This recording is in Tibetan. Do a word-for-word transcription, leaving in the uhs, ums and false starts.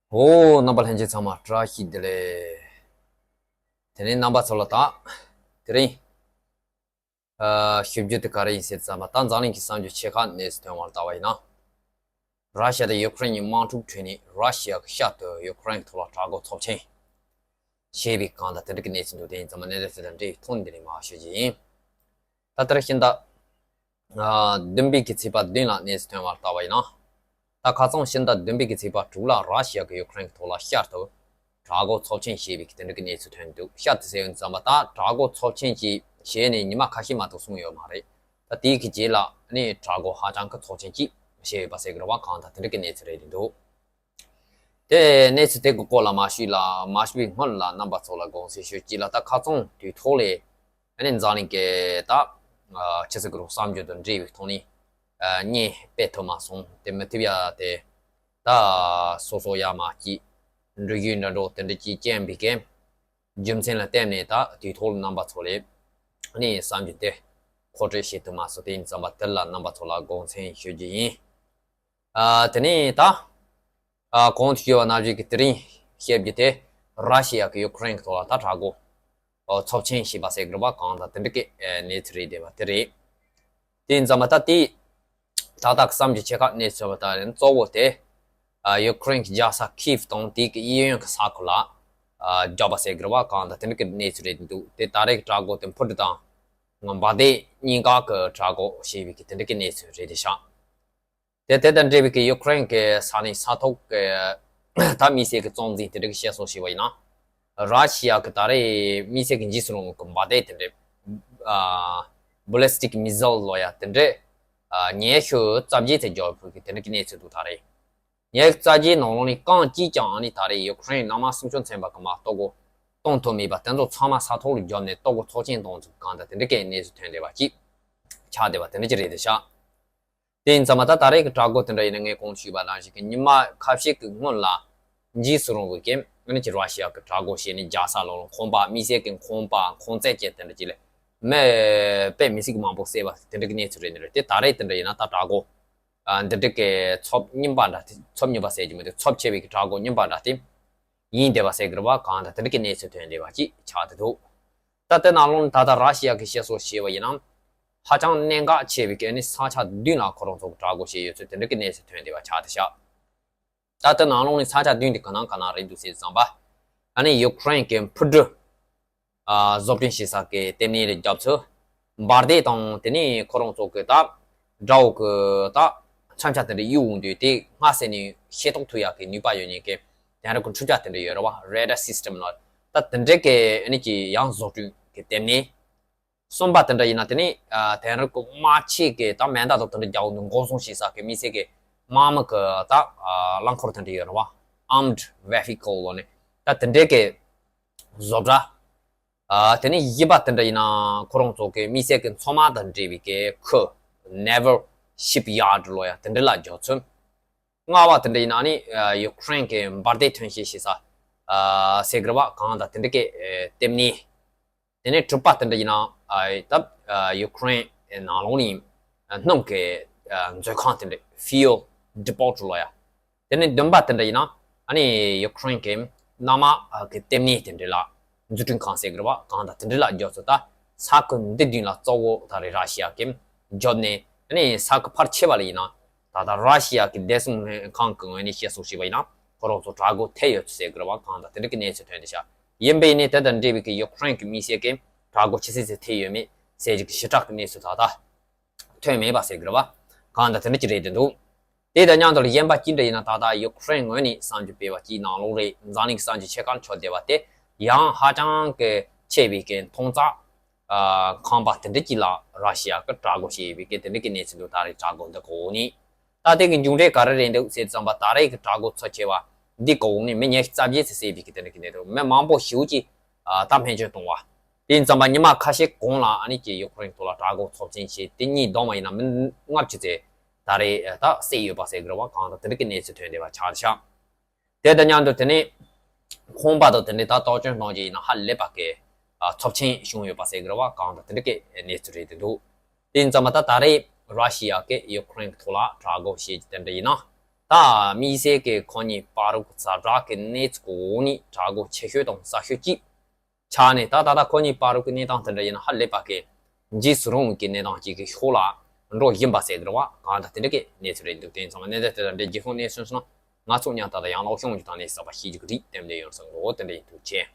འོ། རྣམ་པ་ལྷན་རྒྱས་ཚང་མ་བཀྲ་ཤིས་བདེ་ལེགས། དེ་ནས་རྣམ་པ་ཚོ་ལ་ད་དེ་རིང་ཨ་ཞུ་རྒྱུ་དེ་ག་རེ་ཡིན་ཟེར་ཙམ་པ། ད་འཛམ་གླིང་གི་གསར་འགྱུར་ཆེ་ཁག་གནས་ཚུལ་ཐོན་པར་ལྟ་བ་ཡིན་ན། ར་ཤི་ཡ་དང་ཡུ་ཀེ་རེན་གཉིས་དམག་འཁྲུག་ཁྲོད་ནས་ར་ཤི་ཡ་གི་ཤར་དུ་ཡུ་ཀེ་རེན་གྱི་ཐོག་ལ་དྲག་རྒོལ་ཚབས་ཆེན་བྱས་པའི་སྒང་དང་དེ་འདྲ་གི་གནས་ཚུལ་འདུག་དེ་ཡིན་ཙང་མ་གནས་ཚུལ་དང་འབྲེལ་བའི་ཐོག་ནས་འདི་ནས་མར་ཞུ་རྒྱུ་ཡིན། ད་ལྟར་ཕྱི་ཟླ་ཨ་བདུན་པའི་གི་ཚེས་པ་བདུན་ལ་གནས་ཚུལ་ཐོན་པར་ལྟ་བ་ཡིན་ན། ད་ཁ་སང་ཕྱི་ཟླ་བདུན་པའི་གི་ཚེས་པ་དྲུག་ལ་ར་ཤི་ཡ་གིས་ཡུ་ཀེ་རེན་གྱི་ཐོག་ལ་ཤར་དུ་དྲག་རྒོལ་ཚབས་ཆེན་བྱས་པའི་གི་དེ་འདྲ་གི་གནས་ཚུལ་ཐོན་འདུག་ཤར་དུ་ཟེར་ཡོང་ཙམ་པ། ད་དྲག་རྒོལ་ཚབས་ཆེན་ཅིག་བྱས་ནས་ཉི་མ་ཁ་ཤས་མ་གཏོགས་སོང་ཡོད་མ་རེད། ད་དེའི་གི་རྗེས་ལ་ནི་དྲག་རྒོལ་ཧ་ཅང་གི་ཚབས་ཆེན་ཅིག་བྱས་ཡོད་པ་ཟེར་གི་རེད་པ། གང་ལྟར་དེ་འདྲ་གི་གནས་ཚུལ་རེད་འདུག་དེ་གནས་ཚུལ་དེ་གི་སྐོར་ལ་མ་ཞུས་ལ་མ་ཞུས་པའི་སྔོན་ལ་རྣམ་པ་ཚོ་ལ་དགོངས་སེལ་ཞུ་གཅིག་ལ། ད་ཁ་སང་དུས་ཐོག་ལས་ཨ་ནི་འཛམ་གླིང་གི་ད་ཨ་ཆི་ཟེར་གི་རེད། གསར་འགྱུར་དང་འབྲེལ་བའི་ཐོག་ནས་ཨ་བརྙན་སྤེལ་ཐུབ་མ་སོང་། དེ་མི་ཐུབ་ཡ་དེ་ད་སོ་སོ་ཡ་མ་སྐྱིད་འགྲུལ་བཞུད་འདྲ་འགྲོ་དེ་འདྲ་ཅིག་རྐྱེན་པའི་རྐྱེན་རྒྱུ་མཚན་ལ་བརྟེན་ནས་ད་དུས་ཐོག་ལ་རྣམ་པ་ཚོ་ལ་ཨ་ནི་གསར་འགྱུར་དེ་མཁོ་སྤྲོད་བྱེད་ཐུབ་མ་སོང་། དེ་ཡིན་ཙམ་པ་དེ་ལ་རྣམ་པ་ཚོ་ལ་དགོངས་སེལ་ཞུ་རྒྱུ་ཡིན། ཨ་དེ་ནས་ད་ཨ་གོང་དུ་ཞུས་པ་ནང་བཞིན་གྱི་དེ་རིང་བཤད་རྒྱུ་དེ་ར་ཤི་ཡ་གིས་ཡུ་ཀེ་རེན་གྱི་ཐོག་ལ་ད་དྲག་རྒོལ་ཨོ་ཚབས་ཆེན་བྱས་པ་ཟེར་གི་རེད་པ། གང་ལྟར་དེ་འདྲ་གི་ཨེ་གནས་ཚུལ་རེད་བསྡད་པ་དེ་རེད། དེ་ཡིན་ཙམ་པ་ད་དེ་ད་ལྟ་གི་གསར་འགྱུར་ཆེ་ཁག་གནས་ཚུལ་བ་ད་ཡིན་གཙོ་བོ་དེ་ཨ་ཡུ་ཀེ་རེན་གྱི་རྒྱལ་ས་ཁིབ་དང་དེའི་གི་གཡས་གཡོན་གྱི་ས་ཁུལ་ལ་ཨ་བརྒྱབ་པ་ཟེར་གི་རེད་པ། གང་ལྟར་དེ་འདྲ་གི་གནས་ཚུལ་རེད་འདུག་དེ་ད་རེས་ཀྱི་དྲག་རྒོལ་དེ་འཕུར་གྲུ་དང་འབར་མདེལ་གཉིས་ཀ་གི་དྲག་རྒོལ་བྱས་པའི་གི་དེ་འདྲ་གི་གནས་ཚུལ་རེད་དེ་ཤག་དེ་དེ་དང་འབྲེལ་བའི་གི་ཡུ་ཀེ་རེན་གྱི་ས་གནས་ས་ཐོག་གི་ད་དམིགས་བསལ་གྱི་གཙོ་འཛིན་དེ་འདྲ་གི་བཤད་སྲོལ་བྱས་པ་ཡིན་ན། ར་ཤི་ཡ་གི་ད་རེས་དམིགས་བསལ་གྱི་འཇིགས་སུ་རུང་བའི་གི་འབར་མདེལ་དེ་འདྲ་ཨ་ballistic missile ལབ་ཡ་དེ་འདྲ་ཨ་ཉི་ཤུ་རྩ་བརྒྱད་ཙམ་རྒྱག་ཕོད་ཀྱི་དེ་འདྲ་གི་གནས་ཚུལ་འདུག་ད་རེས་ཉི་ཤུ་རྩ་བརྒྱད་ནང་ལོགས་ནས་གང་གཅིག་ཀྱང་ཨ་ནི་ད་རེས་ཡུ་ཀེ་རེན་གྱི་གནམ་དམག་སུམ་ཅུ་ཚན་པ་གིས་མར་གཏོར་རྒོལ་གཏོང་ཐུབ་མེད་པ། དེ་ཚོ་ཚང་མ་ས་ཐོག་ལ་བརྒྱབ་ནས་གཏོར་རྒོལ་ཚབས་ཆེན་གཏོང་ཚུལ་གང་དང་དེ་འདྲ་གི་གནས་ཚུལ་ཐོན་བསྡད་པ་ཅིག་ཆགས་བསྡད་པ་དེ་འདྲ་ཅིག་རེད་དེ་ཤག་དེ་ཡིན་ཙང་མ་ད་ད་རེས་ཀྱི་དྲག་རྒོལ་དེ་འདྲ་ཡིན་ན་ངས་གོང་དུ་ཞུས་པ་ནང་བཞིན་གྱི་ཉི་མ་ཁ་ཤས་ཀྱི་སྔོན་ལ་འཇིགས་སུ་རུང་བའི་གི་ཨ་ནི་ཅིག་ར་ཤི་ཡ་གི་དྲག་རྒོལ་བྱས་ནས་རྒྱལ་ས་ལོག་ལ་ཁང་པ་དམིགས་བསལ་གྱི་ཁང་པ་ཁང་བརྩེགས་ཅན་དེ་འདྲ་ཅིག་ལ་མི་དཔེ་མི་སྲིད་མང་པོ་བསད་པ་དེ་འདྲ་གི་གནས་ཚུལ་རེད་ནི་རེད། དེ་ད་རེས་དེ་འདྲ་ཡིན་ན་ད་དྲག་རྒོལ་ཨ་འདི་འདྲ་གི་ཚབས་རྙིང་པ་འདྲ་དེ་ཚབས་རྙིང་པ་ཟེར་གྱི་མི་འདུག་ཚབས་ཆེ་བའི་གི་དྲག་རྒོལ་རྙིང་པ་འདྲ་དེ་ཡིན་བསྡད་པ་ཟེར་གི་རེད་པ། གང་ལྟར་དེ་འདྲ་གི་གནས་ཚུལ་ཐོན་བསྡད་པ་ཅིག་ཆགས་བསྡད་འདུག་ད་ལྟའི་ནང་ལོགས་ནས་ད་ལྟ་ར་ཤི་ཡ་གིས་བཤད་སྲོལ་བྱས་པ་ཡིན་ན། ཧ་ཅང་གནད་འགག་ཆེ་བའི་གི་ཨ་ནི་ས་ཆ་བདུན་ལ་ཁོ་རང་ཚོ་གི་དྲག་རྒོལ་བྱས་ཡོད་ཚུལ་དེ་འདྲ་གི་གནས་ཚུལ་ཐོན་བསྡད་པ་ཆགས་བསྡད་ཤག་ད་ལྟའི་ནང་ལོགས་ནས་ས་ཆ་བདུན་དེ་ག་ནང་ག་ནང་རེད་འདུག་ཟེར་ཙམ་པ། ཨ་ནི་ཡུ་ཀེ་རེན་གྱི་འཕུར་གྲུ་ཨ་བཟོ་སྐྲུན་བྱེད་ས་གི་ལྟེ་གནས་རེད། རྒྱབ་ཚུལ་འབར་མདེལ་དང་དེ་ནས་ཁོ་རང་ཚོ་གི་ད་དགྲ་བོ་གི་ད་མཚོན་ཆ་དེ་འདྲ་གཡུག་འོང་དུས་དེ་སྔ་ས་ནས་ཤེས་རྟོགས་ཐུབ་ཡག་གི་ནུས་པ་ཡོད་མཁན་གྱི་དེང་རབས་ཀྱི་འཕྲུལ་ཆས་དེ་འདྲ་ཡོད་རེད་པ། Radar system ལ་ད་དེ་འདྲ་གི་ཨ་ནི་ཅིག་ཡང་བཟོ་སྐྲུན་གྱི་ལྟེ་གནས། གསུམ་པ་དེ་འདྲ་ཡིན་ན་དེ་ནི་ཨ་དེང་རབས་ཀྱི་དམག་ཆས་ཀྱི་ད་མེ་མདའ་དང་དེ་འདྲ་རྒྱག་འོང་དུས་འགོག་སྲུང་བྱེད་ས་གི་དམིགས་བསལ་གྱི་དམག་མི་གི་ད་ཨ་རླངས་འཁོར་དེ་འདྲ་ཡོད་རེད་པ། Armed vehicle ལབ་ནས་ད་དེ་འདྲའི་གི་བཟོ་གྲྭ། ཨ་དེ་ནས་བཞི་པ་དེ་འདྲ་ཡིན་ན་ཁོ་རང་ཚོ་གི་དམིགས་བསལ་གྱི་མཚོ་དམག་དང་འབྲེལ་བའི་གི་ཁུལ་Naval Shipyard ལབ་ཡ་དེ་འདྲ་ལ་རྒྱག་ཚུལ། ལྔ་པ་དེ་འདྲ་ཡིན་ན་ནི་ཨ་ཡུ་ཀེ་རེན་གྱི་འབར་མདེལ་ཐོན་སྐྱེད་བྱེད་ས་ཨ་ཟེར་གི་རེད་པ། གང་དང་དེ་འདྲ་གི་ཨ་ལྟེ་གནས། དེ་ནས་དྲུག་པ་དེ་འདྲ་ཡིན་ན་ཨ་ད་ཨ་ཡུ་ཀེ་རེན་ནང་ལོགས་ནས་སྣུམ་གྱི་ཨ་མཛོད་ཁང་དེ་འདྲ་fuel depot ལབ་ཡ། དེ་ནས་བདུན་པ་དེ་འདྲ་ཡིན་ན་ཨ་ནི་ཡུ་ཀེ་རེན་གྱི་གནམ་དམག་གི་ལྟེ་གནས་དེ་འདྲ་ལ་འཛུགས་སྐྲུན་ཁང་ཟེར་གི་རེད་པ། གང་དང་དེ་འདྲ་ལ་རྒྱག་ཚུལ། ད་ས་ཁུལ་འདི་བདུན་ལ་གཙོ་བོ་ད་རེས་ར་ཤི་ཡ་གིས་བརྒྱབ་ནས་ཨ་ནི་ས་ཁུལ་ཕལ་ཆེ་བ་ལ་ཡིན་ན་ད་ལྟ་ར་ཤི་ཡ་གི་བདེ་སྲུང་ལྷན་ཁང་གི་ངོས་ནས་བཤད་སྲོལ་བྱས་པ་ཡིན་ན་ཁོ་རང་ཚོ་དྲག་རྒོལ་ཐེབས་ཡོད་ཚུལ་ཟེར་གི་རེད་པ། གང་དང་དེ་འདྲ་གི་གནས་ཚུལ་ཐོན་བསྡད་ཤག་ཡིན་པས་ནི་དེ་དང་འབྲེལ་བའི་གི་ཡུ་ཀེ་རེན་གྱི་དམིགས་བསལ་གྱི་དྲག་རྒོལ་ཇི་སྲིད་ཅིག་ཐེབས་ཡོད་མེད་ཟེར་གྱི་ཞེ་དྲག་གི་གནས་ཚུལ་ད་ལྟ་ཐོན་མེད་པ་ཟེར་གི་རེད་པ། གང་དང་དེ་འདྲ་ཅིག་རེད་བསྡད་འདུག་དེ་དང་མཉམ་དུ་གཞན་པ་ཅི་འདྲ་ཡིན་ན་ད་ལྟ་ཡུ་ཀེ་རེན་ངོས་ནས་གསར་འགྱུར་སྤེལ་བ་ཅིག་ནང་ལོགས་རེད། འཛམ་གླིང་གི་གསར་འགྱུར་ཆེ་ཁག་ཆགས་བསྡད་པ་དེ་ཡང་ཧ་ཅང་གི་ཆེ་བའི་གི་མཐོང་རྟགས་ཨ་ཁང་པ་དེ་འདྲ་ཅིག་ལ་ར་ཤི་ཡ་གིས་དྲག་རྒོལ་བྱས་ཡོད་པའི་གི་དེ་འདྲ་གི་གནས་ཚུལ་འདུག་ད་རེས་དྲག་རྒོལ་འདི་གོ་ནི། ད་དེ་གི་མཇུག་འབྲས་ག་རེ་རེད་འདུག་ཟེར་ཙམ་པ། ད་རེས་ཀྱི་དྲག་རྒོལ་ཚབས་ཆེ་བ་འདི་གོ་ནི་མི་ཉི་ཤུ་རྩ་བརྒྱད་ཙམ་བསད་པའི་གི་དེ་འདྲ་གི་གནས་ཚུལ། མི་མང་པོ་ཞེ་པོ་ཅིག་ཨ་ད་སྨན་བཅོས་གཏོང་བ། དེ་ཡིན་ཙམ་པ་ཉི་མ་ཁ་ཤས་གོང་ལ་ཨ་ནི་ཀྱི་ཡུ་ཀེ་རེན་ཐོག་ལ་དྲག་རྒོལ་ཚབས་ཆེན་བྱས་ཏེ་གཉིས་བསྡོམས་པ་ཡིན་ན་མི་ལྔ་བཅུ་ཙམ་ད་རེས་ད་བསད་ཡོད་པ་ཟེར་གི་རེད་པ། གང་དང་དེ་འདྲ་གི་གནས་ཚུལ་ཐོན་བསྡད་པ་ཆགས་བཞག་དེ་དང་མཉམ་དུ་དེ་ནས་ཁང་པ་དང་དེ་འདྲའི་ད་བརྟག་དཔྱད་གནང་རྒྱུ་ཡིན་ན་ཧ་ལས་པ་གི་ཨ་ཚབས་ཆེན་བྱུང་ཡོད་པ་ཟེར་གི་རེད་པ། གང་དང་དེ་འདྲ་གི་གནས་ཚུལ་རེད་བསྡད་འདུག་དེ་ཡིན་ཙམ་པ་ད་ད་རེས་ར་ཤི་ཡ་གིས་ཡུ་ཀེ་རེན་གྱི་ཐོག་ལ་དྲག་རྒོལ་བྱས་རྒྱུ་དེ་འདྲ་ཡིན་ན། ད་དམིགས་བསལ་གྱི་ཁོ་གཉིས་བར་གྱི་ཛ་དྲག་གི་གནས་ཚུལ་གྱི་འོག་ནས་དྲག་པོ་ཆེ་ཤོས་དང་ཟབ་ཤོས་ཅིག་ཆགས་ནས། ད་ད་ལྟ་ཁོ་གཉིས་བར་གྱི་གནས་སྟངས་དེ་འདྲ་ཡིན་ན་ཧ་ལས་པ་གི་འཇིགས་སུ་རུང་བའི་གི་གནས་སྟངས་ཅིག་གི་ཤོག་ལ་འགྲོ་བཞིན་པ་ཟེར་བ་གང་ལྟར་དེ་འདྲ་གི་གནས་ཚུལ་རེད་འདུག་དེ་ཡིན་ཙང་གནས་ཚུལ་དེ་འདྲ་འདི་རྗེས་ཤོག་གནས་ཚུལ་སོང་ན་ང་ཚོ་མཉམ་དུ་ཡང་ལོག་ཤོང་གི་དང་ནས་གསར་པ་ཤེས་རྒྱུ་གི་རིགས་དེ་འདྲ་ཡོང་སོང་གི་འོ་དེ་འདྲ་ཡིན་འདུག་ཅེས།